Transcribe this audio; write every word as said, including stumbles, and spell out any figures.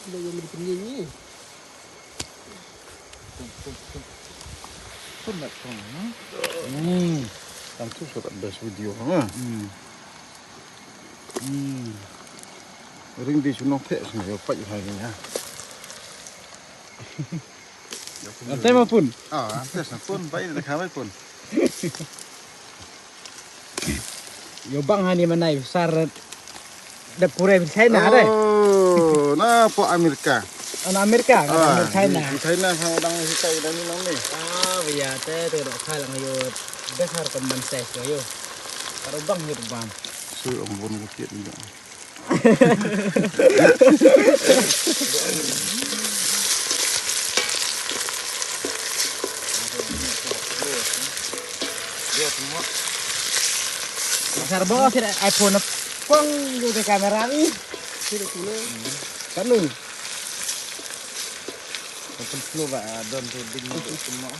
Lo yang di penyinyi. Pun nak kong, ha? Hmm. Tam tu surat best video, ha? Hmm. Hmm. Ring di sunong pek sini, yo, pak hai ni, ha? Antai ma pun. Ah, antai sa pun, bai dah kawai pun. Yo bang hani manai besar. Dah pura China deh. Oh, na po Amerika. Anak Amerika, anak Ah, Amerika China. Di China sama orang kita kita ni nang ni. Ah, biya te te dok khalang yo. Besar kan ban size yo. Karo bang yo bang. So ang bon ko kiet ni. Besar bos sih iPhone kong yo te kamera ni. Kan ni. Kan slow ba don tu ding mo semua.